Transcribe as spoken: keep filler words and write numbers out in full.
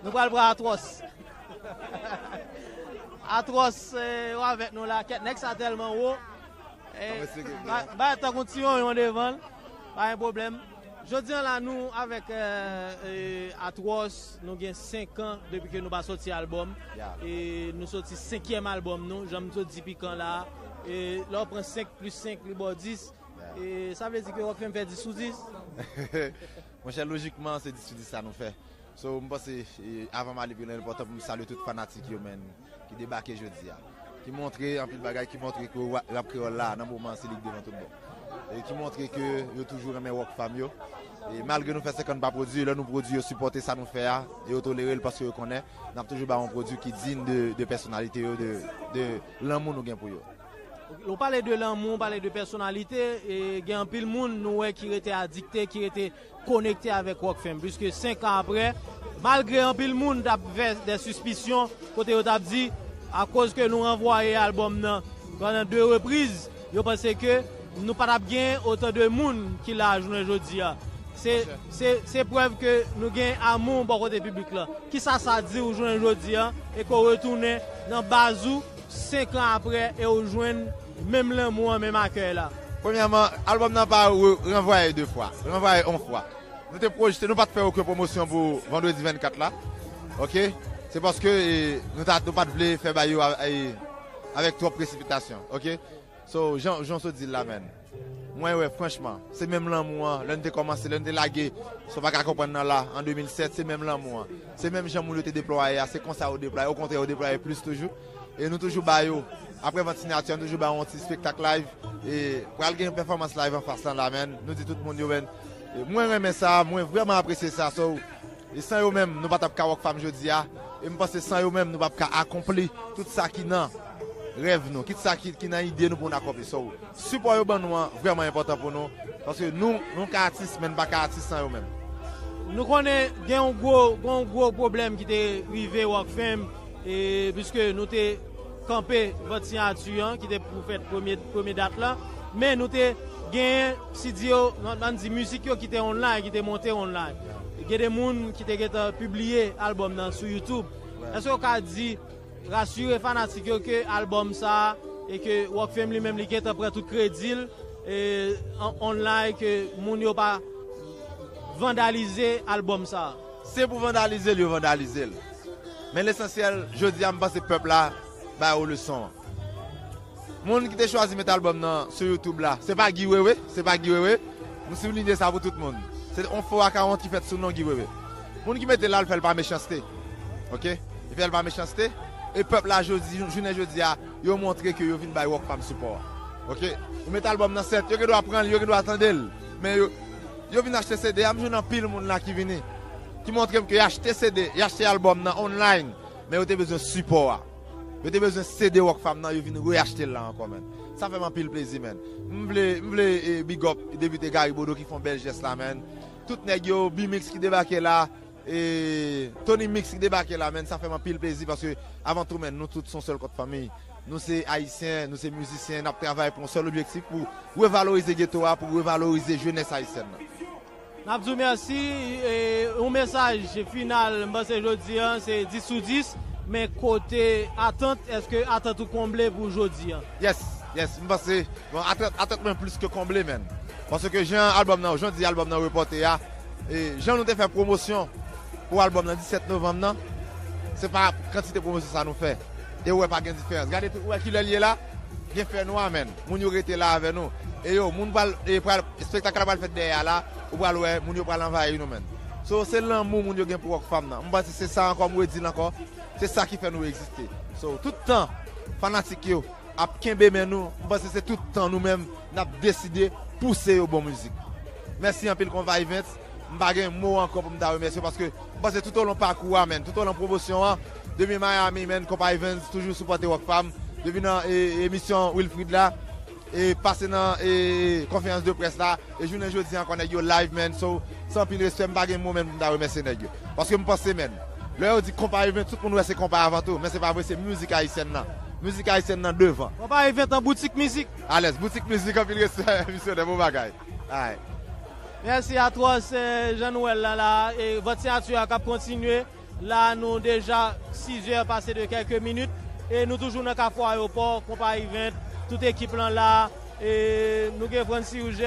Nou pral pran Atwòs. Atwòs, eh, ou avèk nou la. Kèt, nèg sa tèlman wo. Eh, ba, ba tankou ti yonyon devan l. Pa gen pwoblèm. Jodi an la, nou avèk, eh, eh, Atwòs, nou gen senk an depi ke nou pa soti albòm. E nou soti senkyèm albòm nou. Jan m sot di Pikan la. E lè w pran senk plis senk, li ba w dis. E sa vle di ke Rockfam fè dis sou dis? Monchè, lojikman, se dis sou dis sa nou fè. So, m panse, e, avan m ale pi lwen, enpòtan pou m salye tout fanatik yo, menn, ki debake jodi a. Ki montre anpil bagay, ki montre ke wa-, rap kreyòl la, nan moman an, se li k devan tout bon. E ki montre ke yo toujou renmen Rockfam yo. E malgre nou fè senkant pa pwodui, lè nou pwodui, yo sipòte sa nou fè a, e yo tolere l paske yo konnen n ap toujou ba yon pwodui ki diy de, de pèsonalite yo, de, de lanmou nou gen pou yo. Ou pale de lanmou, ou pale de pèsonalite, e gen anpil moun nou wè ki rete adikte, ki rete konekte avèk Rockfam. Piske senk an apre, malgre anpil moun t ap fè de sispisyon, kote yo t ap di, akoz ke nou ranvwaye albòm nan pandan de repriz, yo panse ke nou pa t ap gen otan de moun ki la jounen jodi a. Se, se, se prèv ke nou gen amou bò kote piblik la. Kisa sa di w jounen jodi a, e ke w retounen nan baz ou, senk an apre, e w jwenn menm lanmou an, menm akèy la? Premyèman, albòm nan pa re-, ranvwaye de fwa, ranvwaye yon fwa. Nou te pwojte, nou pa t fè okenn pwomosyon pou vandredi vennkat la. Oke? Se paske, e, nou ta, nou pa t vle fè bagay yo a-, e, avèk twòp presipitasyon. Oke? So, jan, jan w sot di l la, menn. Mwen wè, franchman, se menm lanmou an, lè n te kòmanse, lè n te lage, sa w pa ka konprann nan la, an de mil sèt, se menm lanmou an. Se menm jan moun yo te deplwaye a, se konsa yo deplwaye, okontrè, yo deplwaye plis toujou. E nou toujou ba yo, apre vant siyati, nou toujou ba yo yon ti espektak live. E pral gen yon pèfòmans live anfas lan la, menn. Nou di tout moun yo, menn. E mwen renmen sa, mwen vrèman apresye sa, so, e san yo menm, nou pa t ap ka Rockfam jodi a. E m panse san yo menm, nou p ap ka akonpli tout sa ki nan rèv nou, tout sa ki, ki nan ide nou pou n akonpli. So, sipò yo ban nou an vrèman enpòtan pou nou, paske nou, nou ka atis, men n pa ka atis san yo menm. Nou konnen gen yon gwo, gen yon gwo pwoblèm ki te rive Rockfam, e, piske nou te kanpe vant siyati an, ki te pou fèt premye, premye dat la. Men nou te genyen si di yo, n, n di mizik yo ki te online, ki te monte online. Gen de moun ki te gentan pibliye albòm nan sou YouTube. Èske w ka di, rasire fanatik yo ke albòm sa a, e ke Rockfam li menm li gentan pran tout kredi l, e, an, online, ke moun yo pa vandalize albòm sa a? Se pou vandalize l, yo vandalize l. Men lesansyèl, jodi a, m panse pèp la ba yo leson an. Moun ki te chwazi met albòm nan sou YouTube la, se pa Guy Wewe, se pa Guy Wewe. M soulinye sa pou tout moun. Se yon fo akawont ki fèt sou non Guy Wewe. Moun ki mete l la, l fè l pa mechanste. Oke? Li fè l pa mechanste. E pèp la, jodi, jounen jodi a, yo montre ke yo vin bay Rockfam sipò a. Oke? Ou met albòm nan, sèt, yo gen dwa pran l, yo gen dwa tande l. Men yo, yo vin achte C D a, m jwenn anpil moun la ki vini, ki montre m ke y achte C D, y achte albòm nan online, men yo te bezwen sipò a. Yo te bezwen C D Rockfam nan, yo vin reachte l la ankò, menn. Sa fè m anpil plezi, menn. M vle, m vle, e, big up Depite Gary Bodeau ki fè yon bèl jès la, menn. Tout nèg yo, B-Mix ki debake la, e, Tony Mix ki debake la, menn. Sa fè m anpil plezi paske, avan tou, menn, nou tout se yon sèl kòk fanmi. Nou se Ayisyen, nou se mizisyen, n ap travay pou yon sèl objektif, pou revalorize geto a, pou revalorize jenès ayisyèn nan. N ap di w mèsi. E, yon mesaj final, m panse jodi a, se dis sou dis, men kote atant, èske atant ou konble pou jodi a? Yes, yes, m panse, bon, atant, atant mwen plis ke konble, menn. Paske jan albòm nan, jan di albòm nan repòte a, e jan nou te fè pwomosyon pou albòm nan disèt novanm nan, se pa kantite pwomosyon sa nou fè. E ou wè pa gen diferans. Gade tou, ou wè kilè l ye la? Gen fè nwa, menn. Moun yo rete la avè nou. E yo, moun pral, e pral, espektak la pral fèt dèyè a la, ou pral wè, moun yo pral anvayi nou, menn. So, se lanmou moun yo gen pou Rockfam nan. M panse se sa ankò, m redi l ankò. Se sa ki fè nou egziste. So, tout tan, fanatik yo ap kenbe men nou, m panse se tout tan nou menm, n ap deside pouse yo bon mizik. Mèsi anpil Konpa Events. M pa gen mo ankò pou m ta remèsye yo, paske m panse toutolon pakou a, menn, toutolon pwomosyon an, depi Miami, menn, Konpa Events toujou sipòte Rockfam, depi nan, e, emisyon Wilfrid la, e pase nan, e, konferans de près la, e jounen jodi a ankò nèg yo live, menn, so, se anpil respè, m pa gen mo, menn, pou m ta remèsye nèg yo. Paske m panse, menn, lè yo di Konpa Events, tout moun wè se konpa avan tou, men se pa vre, se mizik ayisyèn nan. Mizik ayisyèn nan devan. Konpa Events an boutik mizik. Alèz, boutik mizik, anpil respè, misyonè, bon bagay. Alright. Mèsi Atwòs, eh, jan nou wè l la, la, e vant siyati a k ap kontinye. La, nou deja sizè pase de kèlke minit. E nou toujou nan Kafou Ayewopò, Konpa Event, tout ekip lan la. E nou gen Francis Rouge